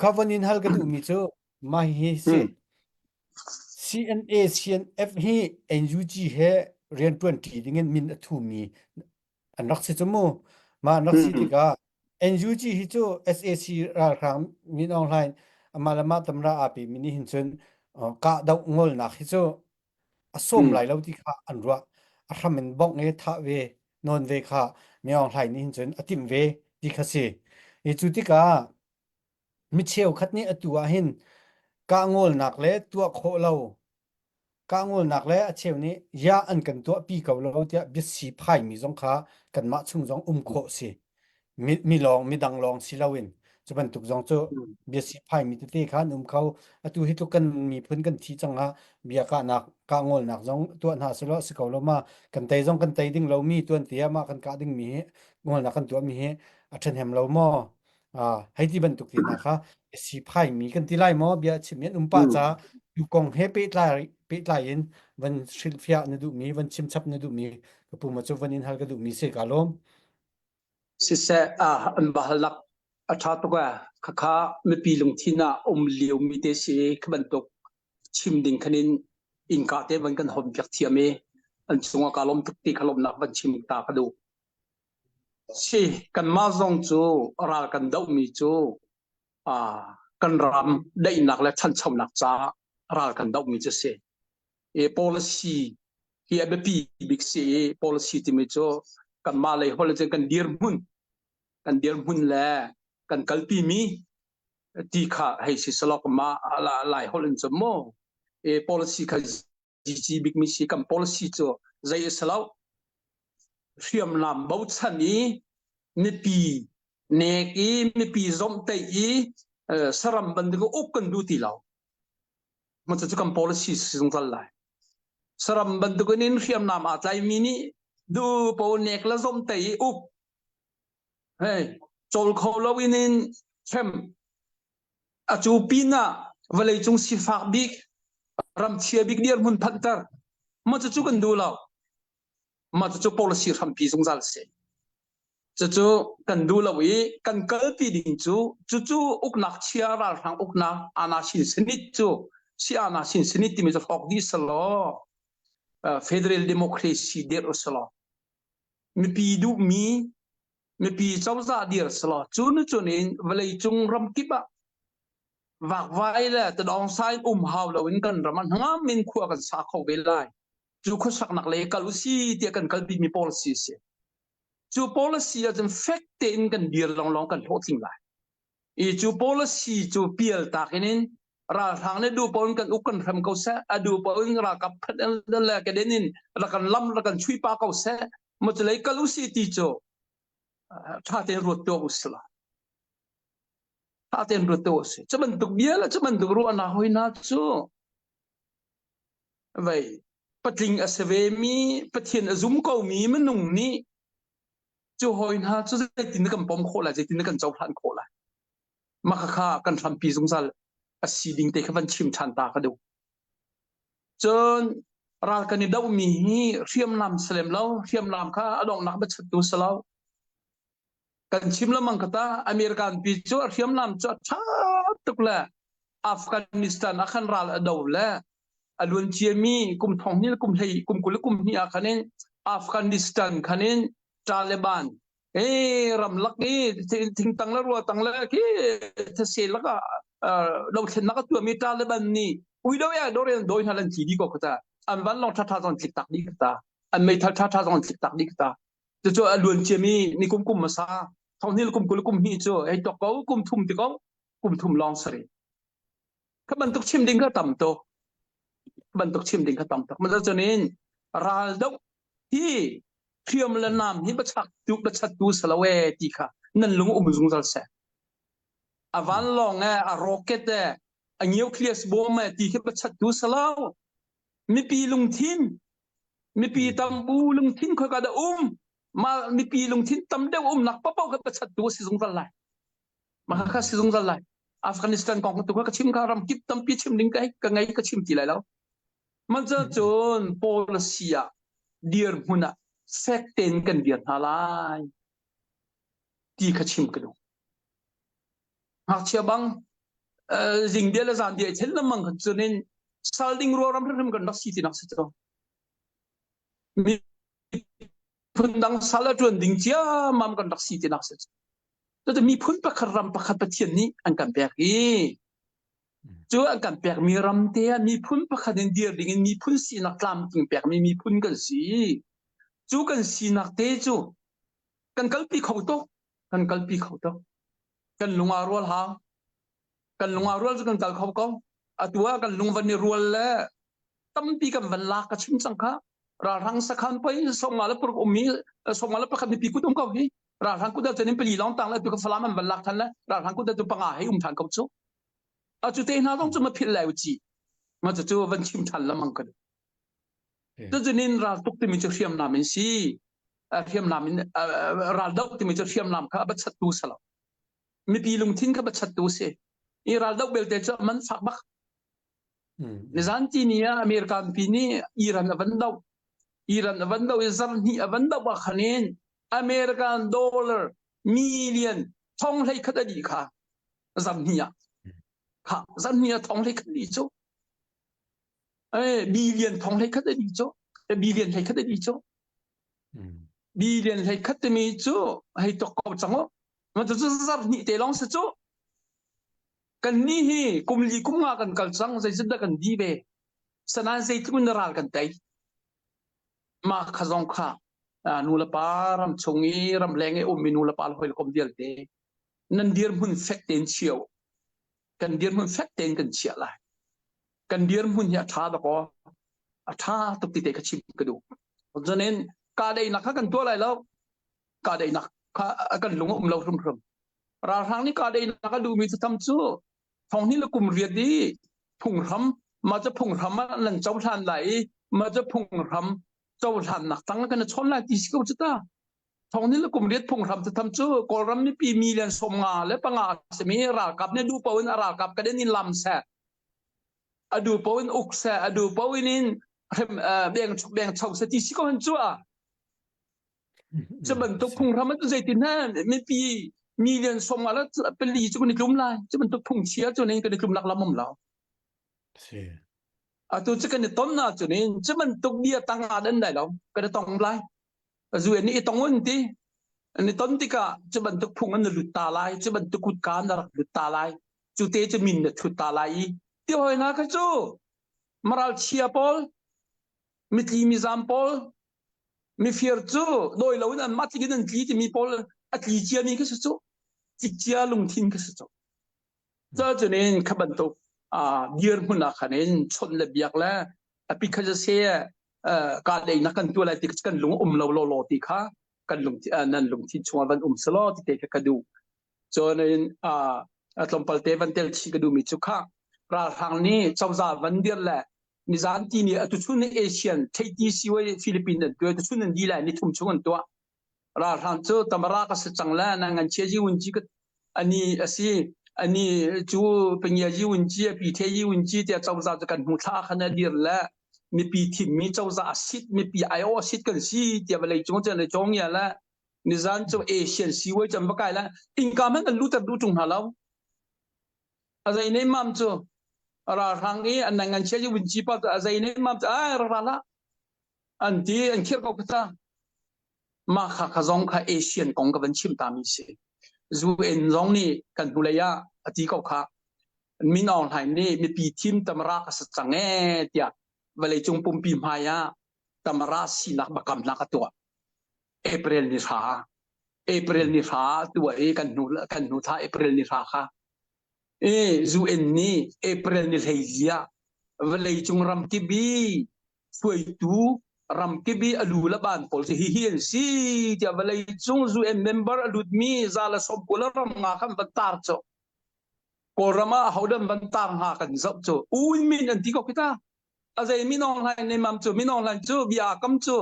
Kha von in hal ka duhmi cu mah hi si. Hmm. CNA CNF hi NUG he rianṭuanṭi dingin min a thumi an rak si cu mu. Mah an rak si Hmm. tikah NUG hi cu SAC ralhrang Min Aung Hlaing amah le mah tamra aa pemi nih hin cun kahdoh ngolnak hi cu a sawm Hmm. lai lo ti kha an ruah. A hram in bongh i thah ve nawn ve kha Min Aung Hlaing nih hin cun a timh ve ti kha si. I cu tikah Mi cheukhat nih atu ah hin kahngolnak le tuah khawh lo kahngolnak le a cheu nih ya an kan tuahpi ko lo tiah biasi phaimi zong kha kanmah chung zong um khawh si. Mi, mi lawng midang lawng si loin cu bantuk zong cu Hmm. biasi phaimi tete kha an um kho. Atu hi tluk kan miphun kan thi cang ah bia kahnak kahngolnak zong tuah hna selaw a si ko lo ma kan tei zong kan tei ding lomi tuan tiah mah kan kah dingmi hi ngolnak kan tuahmi hi a ṭhahnem lo maw? Ah, hei ti bantuk te hna kha siphaimi kan ti lai maw bia chim in um pah Hmm. ca tu kong he pehtlai pehtlai in van hrilhfiah na duhmi van chimchap na duhmi ka pu ma cu van in hal ka duhmi si ka lawm. Siseh ah an bahalnak a ṭha tuk ee. Khakha mipi lungthin ah um liomi te si kha bantuk chim ding khan in innka te van kan hom piak thiam i an cungah ka lawm tuk ti kha lawmnak van chim ta ka duh. Si, kanmah zong cu ral kan dohmi cu aa kan ram daihnak le ṭhanchonak caah ral kan dohmi cu a si. I policy hi a biapi bik si i policy timi cu kanmah lei holh in kan dirhmun, kan dirhmun le kan kalpimi ti kha hei si selaw kanmah Lai holh in cun maw i policy kha GG bikmi si kan policy cu zei a si lo hriamnam bochan i mipi nek i mipi zomhtaih i saram bantuk uk kan duh ti lo ma cu kan policy si zungzal lai saram bantuk in hriamnam aa tlaimi nih du po nek la zomhtaih i uk hei cawl kho lo in in hrem Acu pinah vawleicung sifak bik, ramchia bik dirhmun phanhter. Mah cucu kan duh lo. Mah cucu policy hrampi zungzal si. Cucu kan duh lo i kan kalpi ding cu cucu uknak chia ralhrang uknak ana sin senit cu si ana sin senit timi cu hrawk dih selaw federal democracy dirh uselaw mipi duhmi mipi cozah dir selaw cu nu cun in vawleicung ramkip ah vakvai le tadawngsai um hau loin kan ram ah hnangam in khua kan sa kho ve lai cu khuasaknak lei kal usi tiah kan kalpi mi policy si cu policy ahcun fek tein kan dir lawnglawng kan hlawhtling lai i cu policy cu pial tak in in ralhrang nih duh paoh in kan uk kan hrem ko seh a duh paoh in ralkap phat le keden in rak kan lam rak kan chui pa ko seh mo cu lei kal usi ti cu tha tein ruat tuah usila tha tein ruat tuah usi cu bantuk bia le cu bantuk ruahnak hoi hna cu vei patling a si ve mi pathian a zum ko mi minung nih cu hoi hna cu zeitin kan pom khawh lai zeitin kan cohlan khawh lai mah khakha kan hrampi zungzal a si ding te kha van chim ṭhan ta ka duh. Cun ral kan i dohmi hi hriamnam salem lo, hriamnam kha a donghnak biachattu si lo. Kan chim lamang kata American pi cu a hriamnam cu a ṭha tuk le Afghanistan ah khan ral a do le a luan ciami kum thong hnih le kum hlei kum 20 le kum hnih ah khan in Afghanistan khan in Taliban e ramlak i thingtang le ruatang le khi thase lak ah dothlennak a tuahmi Taliban nih ui do ya dorian doi hna lan thi di ko khata an van long tha tha zong tlik tak di khata an meithal tha tha zong tlik tak di khata cucu a luan ciami ni kum kum masa thonghil kum kul kum hi cu hei tok ko kum thum ti ko kum thum long sari kha bantuk chim ding kha tam to bantuk chim ding kha tam tuk ma cunin ral do hi hriam le nam hi bachak tu bachat tu salo e ti kha nan lung um zungzal seh a vanlawng e a rocket e a nucleus bomb e ti khi bachat tu salo mipi lungthin mipi tambu lungthin khoi ka da um ma mipi lungthin tam deuh um nak papo kha bachat tu si zungzal lai ma kha si zungzal lai Afghanistan kong tu kha ka chim kha ram kip tampi chim ding ka ka ngai ka chim ti lai lo Man cun policy ah dirhmun ah fek tein kan dir hna lai ti kha chim ka duh. Ngakchia bang. Zing bia le zan bia i thlen lengmang khan cun in sal ding ruaram hrimhrim kan rak si ti nak si cu. Miphun dang sal a ṭuan ding ciammam kan rak si ti nak si cu. Cucu miphun pakhat ram pakhat Pathian nih an kan pek i cu an kan pekmi ram te ah miphun pakhat in dir ding in miphun sinak tlamtling pekmi miphun kan si. Cu kan sinak te cu kan kalpi kho tuk kan kalpi kho tuk kan lung aa rual hau kan lung aa rual cu kan kal kho ko atu ah kan lung van i rual le tampi kan van lak ka chim cang kha ralhrang sakhan poi songa le puruk ummi songa le pakhat mipi kut um ko hi ralhrang kut cun in pali long tang le tu ka falam an van lak than le ralhrang kut tu panga hei um than ko chu a cu te hna zong cu ma phil lai u chi ma cu cu van chim than lamang kan Cucunin raltuk timi cu hriamnam in si. Hriamnam in raldoh timi cu hriamnam kha a bachattu si lo. Mipi lungthin kha bachattu si. I raldoh belte cu a man fak bak. Nizan ti ni ah American pi nih Iran a van doh. Iran a van doh i zarhhnih a van doh ah khan in American dollar million thong hlei khat a dih kha zarhhnih ah. Kha zarhhnih ah thong hlei khat dih cu. Billion thong hlei khat a di cu billion hlei khat a di cu billion hlei khat timi cu hei tok ko cang u ma cu zarh hnih te lawng si cu kan ni hi kum li kum nga kan kal cang zeitin dah kan di ve sanan zeitluk in ral kan tei ma kha zong kha nu le pa ram chung i ram leng i ummi nu le pa le hoi kom vialte nan dirhmun fek tein chio kan dirhmun fek tein kan chiah lai kan dirhmun hi a ṭha dakaw a ṭha tuk ti te kha chim ka duh cun kahdaihnak kha kan tuah lai lo kahdaihnak kha kan lung a um lo hrimhrim ralhrang nih kahdaihnak a duhmi cu tam cu thong hnih le kum riat i phunghram mah cu phunghram ah nan cohlan lai i mah cu phunghram cohlannak tang kan chawn lai ti si ko cu ta thong hnih le kum riat phunghram cu tham cu kawlram mipi million 55 simi ralkap nih duh paoh in a ralkap ka den in lam seh a duh paoh in uk seh a duh paoh in in hrem beng beng cho seh ti si ko han cu a cu bantuk phunghram cu zeitin ha mipi million 54 cu kan i tlum lai cu bantuk phung chia cu ne kan i tlum lak lam um lo Si. atu cu kan i ton na cu nin cu bantuk bia tang ah dan dai lo kan i tong lai zu in i tong un ti an i ton tikah cu bantuk phung an lut ta lai cu bantuk kutka na rak lut ta lai cu te cu min na thut ta lai i ti hoi hna kha cu maral chia pawl mitli mizam pawl mifir cu dawi lo in an mah tlik in an tli timi pawl a tli cia mi kha si cu tlik cia lungthin kha si cu Cucunin kha bantuk dirhmun ah khan in chawnh le biak le a pi kha se ka leinak kan tuah lai ti kan lung um lo law law ti kha kan lung nan lungthin chungah van um selaw ti te kha ka duh. Cun in tlawmpal te van tel chih ka duhmi cu kha ralhrang nih cozah van dir le nizan ti ni atu chun Asian theiti siwai Philippines an tuah tu chun an di lai ni thum chung an tuah Ralhrang cu tamara ka si cang le na ngan chia yi un ci ka ani asi ani cu pengya yi un ci pi the yi un ci tiah cozah cu kan hmu thla khan a dir le mipi thimmi cozah a sit mipi ai-aw a sit kan si tiah vawlei cung cun cawng ya le nizan cu Asian siwai cam va kai le innka hmanh an luter duh ṭung hna lo a zei ne mam cu ralhrang i an ngan chia yi un ci pa a zei ne mam cu ai ra la an ti an khirh ko kha Mah kha kha zong kha Asian kong ka van chim ta mi si. UN zong nih kan hnulei ah a ti ko kha. Min Aung Hlaing nih mipi thim tamara ka sa cang ee tiah vawleicung pumpi hmai ah tamara sinak bakamnak a tuah. April ni hra April ni hra tuah i kan hnu kan hnu thla April ni hra kha i UN nih April ni 14 ah vawleicung ramkip i hruaitu ramkip i a lu le ban pawl cu hihi an si tiah vawlei cung UN member a lutmi za le 90 ram nga khan van tar cu Kawlram ah ahodah van tar hnga kan zoh cu un min an ti ko kita a zei min Aung Hlaing ne mam cu min Aung Hlaing cu bia kam cu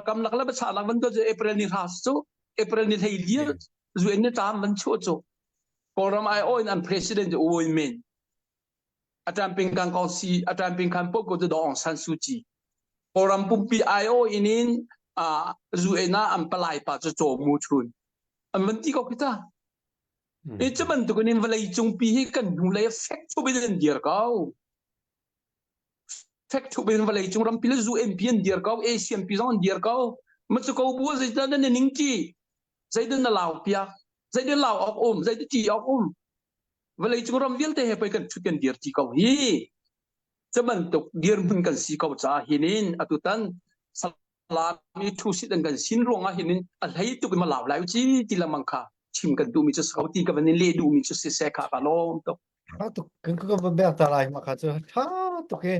kam lak le bacha lak van to cu April ni hra cu April ni hlei lir UN ni tam van chuah cu Kawlram ai in an president cu Un Min A ṭamping kan ko si a ṭamping khan po ko cu Daw Aung San Suu Kyi Kawlram pumpi IO in in UN ah an palai pa cu Caw Mu Chun an van ti ko khi ta. I cu bantuk in vawlei cungpi hi kan hnulei fek thup in an dir ko. Fek thup in vawlei cung rampi le UN pi an dir ko, ASEAN pi zong an dir ko. Ma cu ko bu zeidah na ning ti? Zeidah na lau piak? Zeidah lau awk um? Zeidah ti awk um? Vawlei cung ram vialte he pei kan thut kan dir ti ko hi. Cu bantuk dirhmun kan si ko caah hinin atutan Salami thu sit an kan sin ruangah hin a hlei tuk in ma lau lai ci ti lengmang kha chim kan duhmi cu ko ti ka van in leh duhmi cu siseh kha ka lawm tuk. Tha tuk kan ka va bek ta lai ma kha cu tha tuk e.